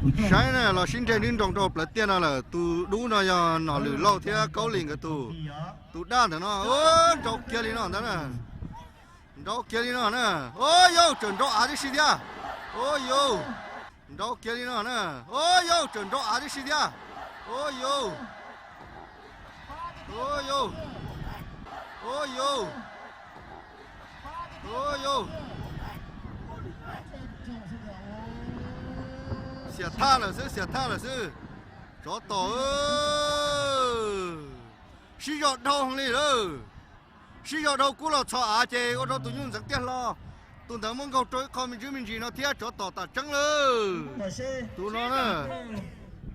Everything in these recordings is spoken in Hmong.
Saib na, los sib nres nroo nroo rau plawv tiaj no lawm. Tus dub no yog Nom Lwm Lauj thiab Kaub Lis nkawd tus. Tus daj ntawm no, nrau kiag li no ntag na. Nrau kiag li no na. Ua yau, tseem nrau av tib si thiab. Ua yau, nrau kiag li no na. Ua yau, tseem nrau av tib si thiab. Ua yau, ua yau, ua yau, ua yau. Xiam thaj lawm xwb, xiam thaj lawm xwb. Tsov tom, sib zog dhau li lawm. Sib zog dhau kub los txhos av ces ua rau tus nyuj ntxeev tiaj hlo. Tus ntawd muab nkaug rau ib qho me ntsis me ntsis no thiab, tsov tom tas tseeb lawm. Tus no na,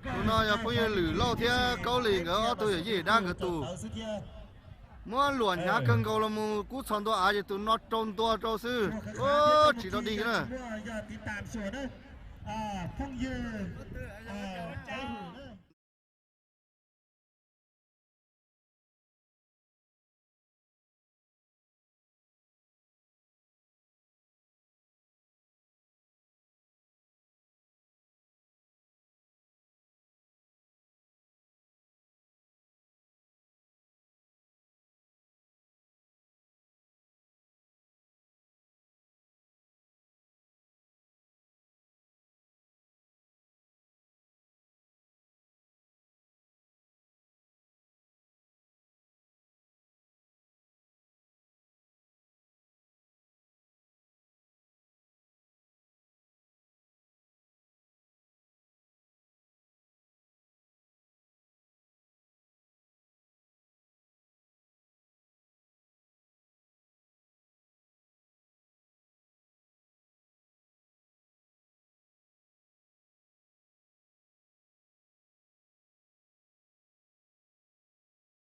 tus no yog phooj ywg Lwm Lauj thiab Kaub Lis nkawd ob tug yawm yij dab nkawd tus. Muab luam hnyav kawg nkaus los mus kub txhos ntua av ces tus no rau ntua rau xwb. Tsis rau dig na.